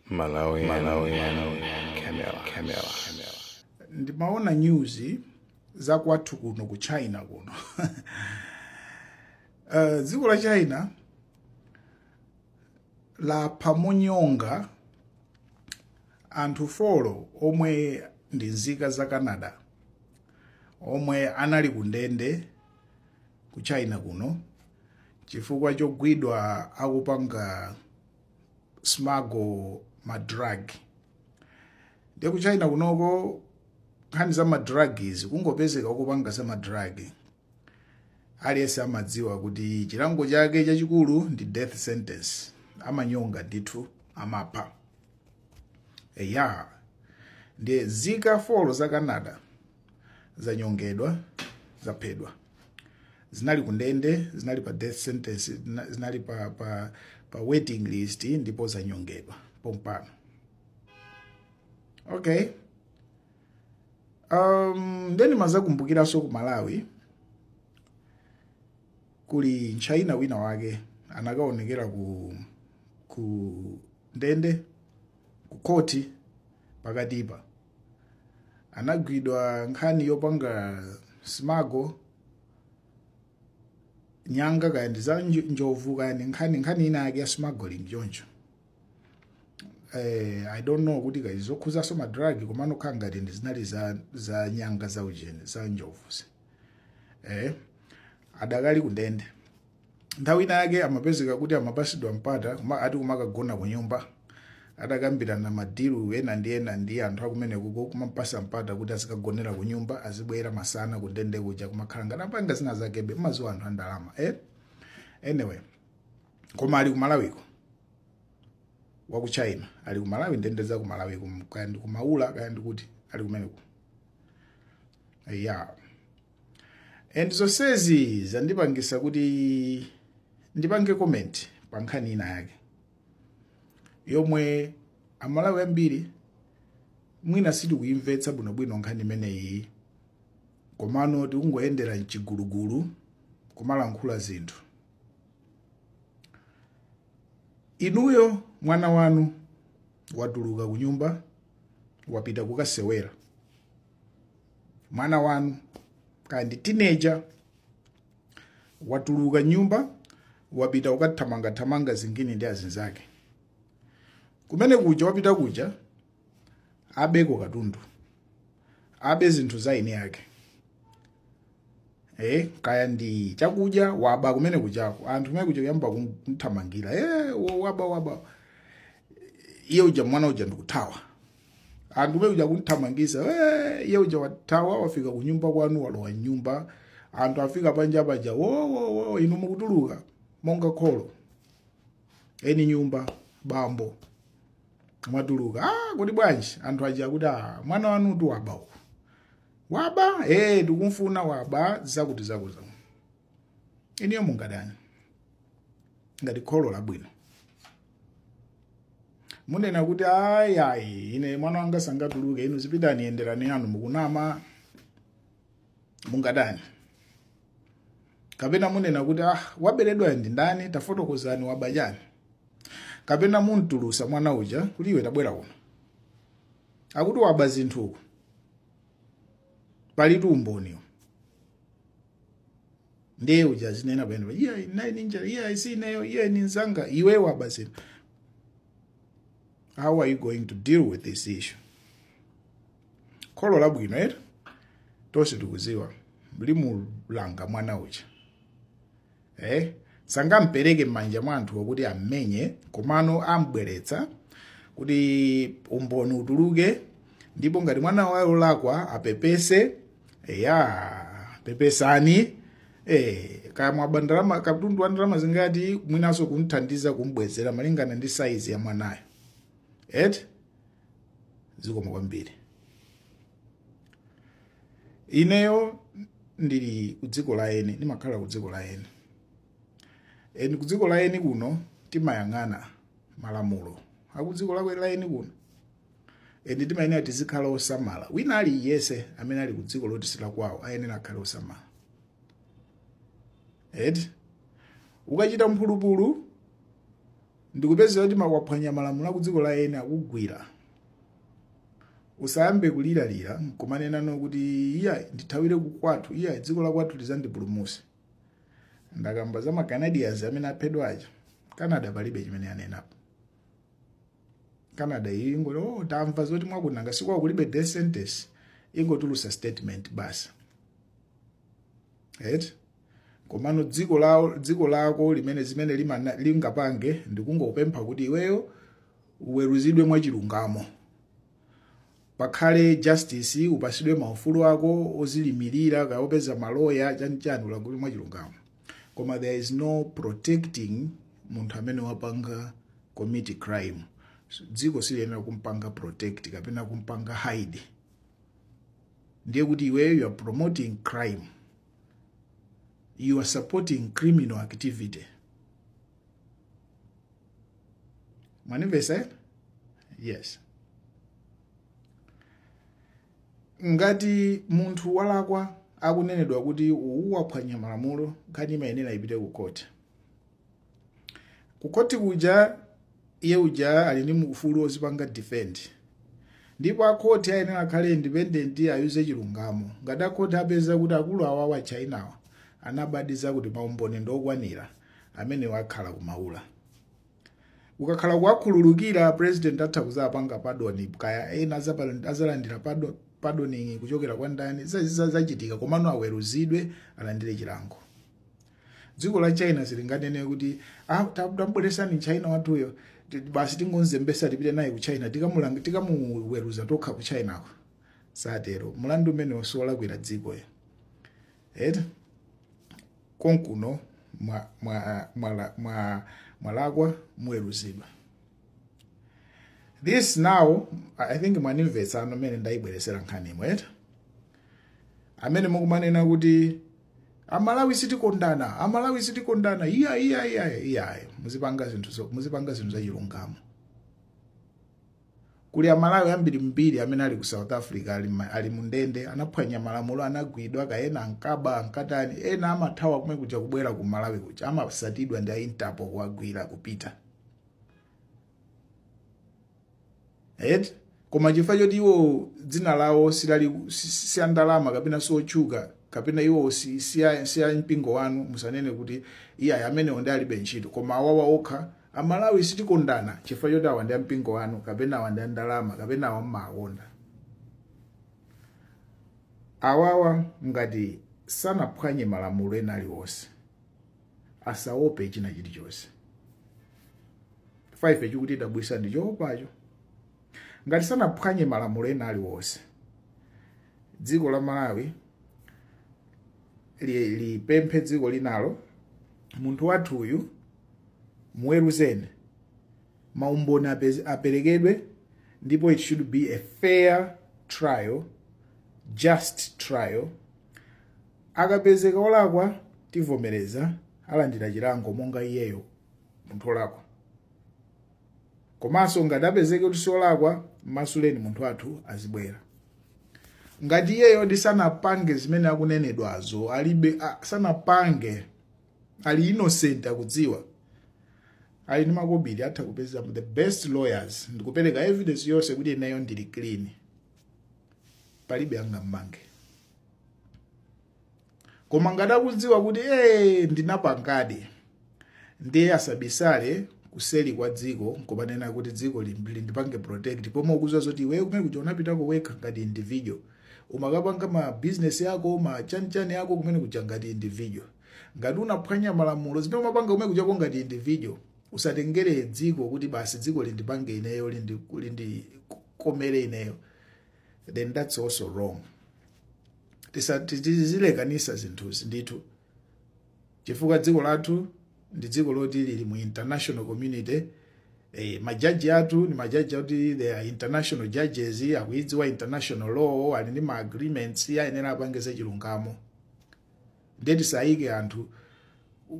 Malawi, Malawi, Camera, Camera, Camera. Ndimaona news za kwathu kuno ku China kuno. Dziko la China lapha monyonga anthu 4 omwe ndi nzika za Canada omwe anali ku ndende ku China kuno chifukwa chogwidwa akupanga smuggle ma drug. Ndiye ku China kunoko nkhani za ma drug izi, kungopezeka ukupanga za ma drug, aliyense amadziwa kuti chilango chake chachikulu ndi death sentence. Amanyonga ndithu, amapha. Eya, ndiye nzika 4 za Canada zanyongedwa, zaphedwa. Zinali ku ndende, zinali pa death sentence, zinali pa waiting list ndipo zanyongedwa pompano. Okay, then ndimazakumbukiranso ku Malawi kuli Mchina wina wake anakaonekera ku ndende, ku khoti pakatipa. Anagwidwa nkhani yopanga smuggle nyanga, kaya ndi za njovu, kaya ndi nkhani ina yake ya smuggling choncho. I don't know kuti kaya zokhuzanso ma drug, komano khala ngati ndi zinali za nyanga za ujeni, za njovuzi. Adakali ku ndende. Nthawi ina yake amapezeka kuti amapasidwa mpata ati kumakagona ku nyumba, atakambirana ma deal ena ndi ena ndi anthu akumene kuko, kumampasa mpata kuti azikagonera ku nyumba, azibwera masana ku ndende kuja, kumakhala ngati apanga zina zakebe. Mazuwa anthu andalama, eh? Anyway, koma ali ku Malawiko, wa ku China ali ku Malawi, ndende za ku Malawi, kaya ndi ku Maula, kaya ndi kuti, ali kumeneko. Yeah, and zonsezi zandipangisa kuti ndipange comment pa nkhani ina yake yomwe Amalawi ambiri mwina sitikuyimvetsa bwinobwino nkhani imeneyi, komano tikungoyendera mchigulugulu kumalankhula zinthu. Inuyo mwana wanu watuluka ku nyumba, wapita kukasewera. Mwana wanu, kaya ndi teenager, watuluka nyumba, wapita kukathamangathamanga zingine ndi azinzake. Kumene kuja wapita kuja, abeko katundu, abe zinthu za eni ake, kaya ndi chakudya waba kumene kujako. Anthu kumene kuja kuyamba kumthamangira, waba, waba. Iye uja, mwana uja ndikuthawa. Anthu kumene kuja kumthamangisa, iye uja wathawa, wafika kunyumba kwanu, walowa nyumba. Anthu afika panja paja, wo wo wo. Inu mukutuluka monga kholo, eni nyumba, bambo, mwatuluka, "Ah, kuti bwanji?" Anthu aja akuti, "Ah, mwana wanu tu waba uku, waba, tikumfuna, waba zakuti zakuti zakuti." Iniyo mungadani ngati kholo labwino? Munena kuti, "Ayi, ayi, ine mwana wanga sangatuluke, inu zipitani, yenderani yanu, mukunama"? Mungadani? Kapena munena kuti, "Ah, waberedwa ndi ndani? Tafotokozani, waba chani?" Kapena muntulusa mwana uja kuti, "Iwe, tabwera kuno, akuti waba zinthuku, palitu umboniwo"? Ndiye uja azinena pamene, "Iye nayi ninja, iye si ineyo, iye ni nzanga." Iwe waba zinthu. How are you going to deal with this issue? Kholo labwino ere tonse tikuziwa limulanga mwana uja, Sangampereke m'manja mwa anthu kuti ammenye, komano ambweretsa kuti umboni utuluke, ndipo ngati mwana wayo olakwa apepese. Eya, pepesani, kaya mwaba ndalama, katundu wa ndalama zingati, mwinanso kumthandiza kumbwezera malingana ndi size ya mwanayo, eti? Zikoma kwambiri. Ineyo ndili ku dziko la eni, ndimakhala ku dziko la eni. Eni ku dziko la eni kuno timayang'ana malamulo aku dziko la eni kuno, eni timayenera tizikhala osamala. Wina aliyense amene ali ku dziko loti silakwawo ayenera akhale osamala, eti? Ukachita mphulupulu Ndikupezeka kuti waphwanya malamulo aku dziko la eni, akugwira, usayambe kuliralira nkumanena no kuti iya, ndithawire kwathu, iya, dziko la kwathu lizandipulumuse. Ndakamba za ma Canadians amene aphedwa aja. Canada palibe chimene anenapo. Canada iyi ingoti, "Oh, tamva zoti mwakunanga sikwawo kulibe death sentence," ingotulusa statement basi, right? Komano dziko lawo, dziko lako limene zimene lingapange ndikungopempha kuti iweyo uweruzidwe mwachilungamo, pakhale justice, upasidwe maufulu ako ozilimirira, kaopeza maloya, chanichani, ulangulidwe mwachilungamo. Koma there is no protecting munthu amene wapanga commit crime. Dziko siliyenera kumpanga protect kapena kumpanga hide. Ndiye kuti iweyo you are promoting crime, you are supporting criminal activity. Mwanimvesa, eh? Yes. Ngati munthu walakwa, akunenedwa kuti uwu waphwanya malamulo, nkhani imayenera ipite ku court. Ku court kuja iye uja ali ndi ufulu ozipanga defend, ndipo akhoti ayenera akhale independent, ayuze chilungamo. Ngati akhoti apeza kuti akulu awawa Chinawa anabadiza kuti maumboni ndokwanira, amene wakhala kumaula, ukakhala kuwakhululukira, president atha kuzapanga pardon, kaya ena azalandira pardoning kuchokera kwa ndani, zachitika. Komano aweruzidwe, alandire chilango. Dziko la China silinganene kuti, "Ah, tambweresani China wathuyo, basi tingonzembesa, tipite naye ku China, tikamuweruza tokha ku Chinako." Satero. Mulandu umenewo siwolakwira dziko, eti? Konkuno mwalakwa, muweruzidwa. This now I think mwanimvetsa ano amene ndayibweresera nkhani imwe, eti? Amene mukumanena kuti Amalawi sitikondana, Amalawi sitikondana, iya, iya, iya, iya, muzipanga zinthu zachilungamo. Kuli Amalawi ambiri mbiri amene ali ku South Africa, ali mundende, anaphwanya malamulo, anagwidwa, kaena ankaba, ankatani. Ena amathawa kumwe kuja kubwera ku Malawi kuja, amasatidwa ndi a Interpol kuwagwira kupita, eti? Koma chifukwa choti iwo dzina lawo silali si andalama kapena siotchuka kapena iwo si a mpingo wanu, musanene kuti iye amenewo ndi alibe ntchito, koma awawa okha Amalawi sitikondana chifukwa choti awa ndi ampingo wanu kapena awa ndi andalama kapena awa mmakonda. Awawa ngati sanaphwanye malamulo ena aliwonse, asaope china chilichonse. Ife chikuti dabwisa ndi choopacho. Ngati sanaphwanye malamulo ena aliwonse, dziko la Malawi lipemphe dziko linalo, munthu wathuyu muweruzeni, maumboni aperekedwe, ndipo it should be a fair trial, just trial. Akapezeka olakwa, tivomereza, alandira chilango monga iyeyo munthu olakwa. Komanso ngati apezeke kuti siolakwa, masuleni munthu wathu azibwera. Ngati iyeyo ndi sanapange zimene akunenedwazo, alibe sanapange, ali innocent, akudziwa ali ndi makobiri, atha kupeza the best lawyers ndikupereka evidence yonse kuti ineyo ndili clean, palibe angammange. Koma ngati akudziwa kuti ndinapangadi, ndiye asabisale kuseli kwa dziko nkumanena kuti dziko lindipange protect, pomwe ukudziwa zoti iweyo kumene kuja unapitako wekha ngati individual, umakapanga ma business yako, ma chanichani yako kumene kuja ngati individual. Ngati unaphwanya malamulo, zimene umapanga kumene kujako ngati individual, usatengere dziko kuti basi dziko lindipange ineyo, lindikomere ineyo, then that's also wrong. Tizilekanisa zinthuzi ndithu, chifukwa dziko lathu ndi dziko loti lili mu international community. Majaji athu ni majaji oti they are international judges, akuidziwa international law, ali ndi ma agreements, ayenera apange zachilungamo. Ndiye tisayike anthu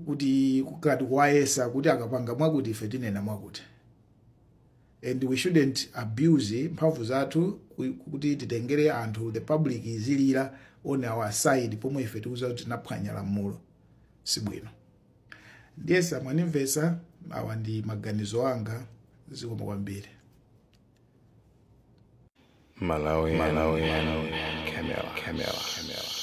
kuti ngati kuwayesa kuti akapanga mwakuti ife tinena mwakuti, and we shouldn't abuse mphamvu zathu kuti titengere anthu, the public izilira on our side pomwe ife tikuziwa kuti tinaphwanya lamulo. Sibwino. Ndiye samwanimvesa. Awa ndi maganizo anga. Zikomo kwambiri. Malawi, Malawi, Camera, Camera, Camera.